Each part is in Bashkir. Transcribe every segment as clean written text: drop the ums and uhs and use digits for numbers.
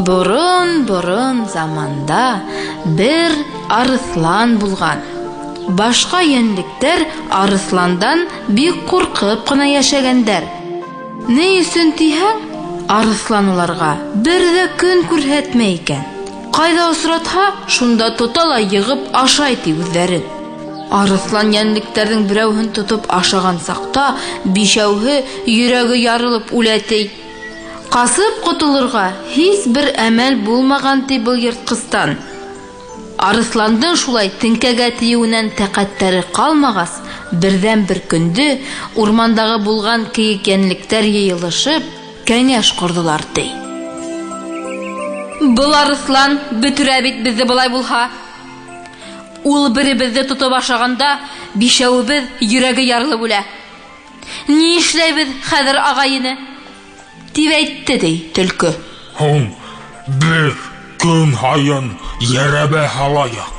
Борон-борон заманда бер арыҫлан булған. Башҡа йәнлектәр арыҫландан бик ҡурҡып ҡына йәшәгәндәр. Ни өсөн тиһәң, арыҫлан уларға бер ҙә көн күрһәтмәй икән. Ҡайҙа осратһа, шунда тота ла йығып ашай ти үҙҙәрен. Арыҫлан йәнлектәрҙең берәүһен тотоп ашаған саҡта бишәүһе йөрәге ярылып үлә ти. Ҡасып ҡотолорға һис бер әмәл булмаған ти был йыртҡыстан. Арыҫландың шулай теңкәгә тейеүенән тәҡәттәре ҡалмағас, берҙән-бер көндө урмандағы булған кейек йәнлектәр йыйылышып, кәңәш ҡорҙолар, ти. Был арыҫлан бөтөрә бит беҙҙе былай булһа. Ул беребеҙҙе тотоп ашағанда, бишәүебеҙ йөрәге ярылып үлә. Ни эшләйбеҙ хәҙер, ағай-эне? Тип әйтте, ди, төлкө. Һуң беҙ көн һайын йәрәбә һалайыҡ.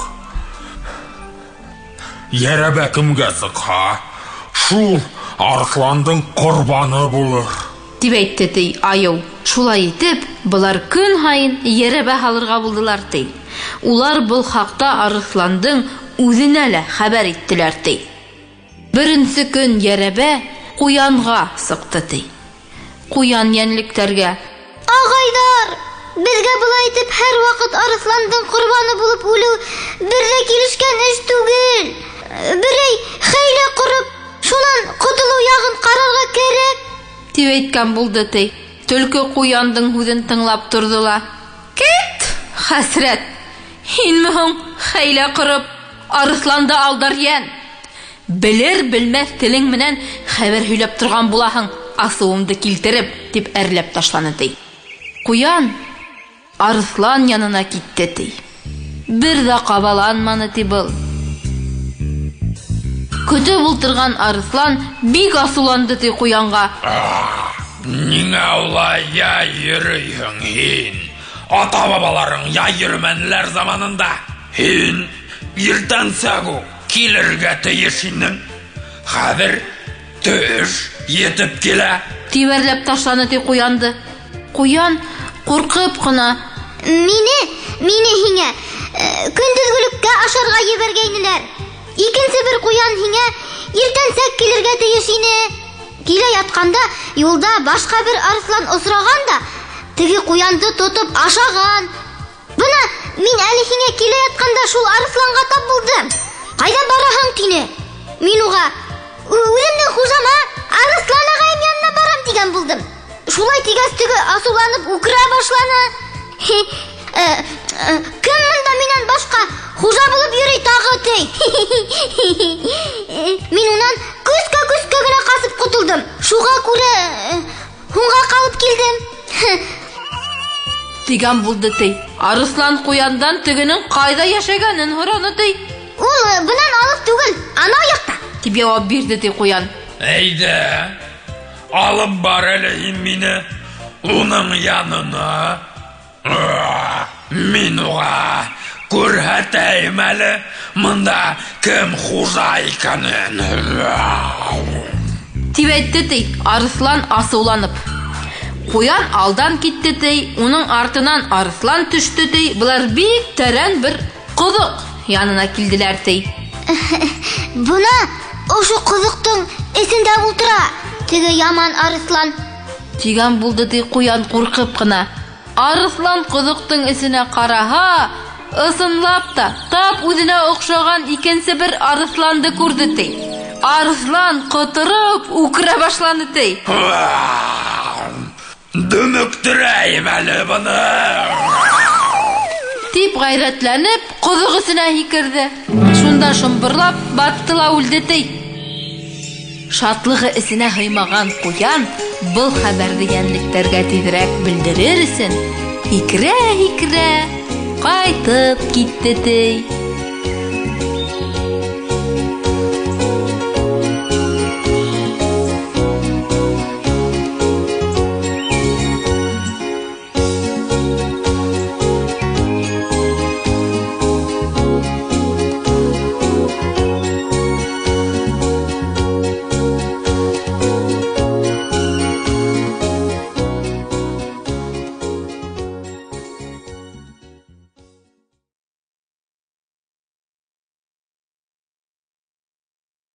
Йәрәбә кемгә сыҡһа, шул арыҫландың ҡорбаны булыр. Дип әйтте, ди, айыу. Шулай итеп, былар көн һайын йәрәбә һалырға булдылар, ди. Улар был хаҡта арыҫландың үҙенә лә хәбәр иттеләр, ди. Беренсе көн йәрәбә ҡуянға сыҡты, ти. Ҡуян йәнлектәргә. Ағайҙар, беҙгә былай итеп һәр ваҡыт арыҫландың ҡорбаны булып үлеү бер ҙә килешкән эш түгел. Берәй хәйлә ҡороп, шунан ҡотолоу яғын ҡарарға кәрәк. Тип әйткән булды, ти. Төлкө ҡуяндың һүҙен тыңлап торҙо ла. Кит, хәсрәт! Һинме һуң, хәйлә ҡороп, арыҫланды алдар йән? Белер-белмәҫ телең менән хәбәр һөйләп торған булаһың, асыуымды килтереп, дип әрләп ташланы, ти. Ҡуян арыҫлан янына китте, ти. Бер ҙә ҡабаланманы, ти был. Көтөп ултырған арыҫлан бик асыуланды, ти, ҡуянға. Ниңә улай яй йөрөйһөң һин? Ата-бабаларың яй йөрөмәнеләр заманында. Һин иртәнсәк үк килергә тейеш инең. Хәҙер төш етеп килә. Дип әрләп ташланы, ти, ҡуянды. Ҡуян ҡурҡып ҡына. Мине, мине һиңә э, көндөҙгөлөккә ашарға ебәргәйнеләр. Икенсе бер ҡуян һиңә иртәнсәк килергә тейеш ине. Килә ятҡанда юлда башҡа бер арыҫлан осраған да, теге ҡуянды тотоп ашаған. Бына мин әле һиңә килә ятҡанда шул арыҫланға тап булдым. Ҡайҙа бараһың, тине. Мин уға үҙемдең хужама арыҫлан ағайым янына барам тигән булдым. Шулай тигәс теге асыуланып үкерә башланы. Э, э, кем монда минән башҡа хужа булып йөрөй тағы, ти. Мин унан көскә-көскә генә ҡасып ҡотолдом. Шуға күрә э, һуңға ҡалып килдем. Тигән булды, ти. Арыҫлан ҡуяндан тегенең ҡайҙа йәшәгәнен һораны, ти. Ул бынан алыҫ түгел, анау яҡта. Тип яуап бирҙе, ти, ҡуян. Әйҙә, алып бар әле һин мине уның янына. Мин уға күрһәтәйем әле мында кем хужа икәнен. Тип әйтте, ти, арыҫлан асыуланып. Ҡуян алдан китте, ти, уның артынан арыҫлан төштө, ти. Былар бик тәрән бер ҡоҙоҡ янына килделәр, ти. Бына ошо ҡоҙоҡтоң эсендә ултыра теге яман арыҫлан. Тигән булды, ти, ҡуян ҡурҡып ҡына. Арыҫлан ҡоҙоҡтоң эсенә ҡараһа, ысынлап та, тап үҙенә оҡшаған икенсе бер арыҫланды күрҙе, ти. Арыҫлан ҡотороп үкерә башланы, ти. Дөмөктөрәйем әле быны! Тип ғәйрәтләнеп, ҡоҙоҡ эсенә һикерҙе. Шунда шомбырлап батты ла үлде, ти. Шатлығы эсенә һыймаған ҡуян был хәбәрҙе йәнлектәргә тиҙерәк белдерер өсөн һикерә-һикерә ҡайтып китте, ти.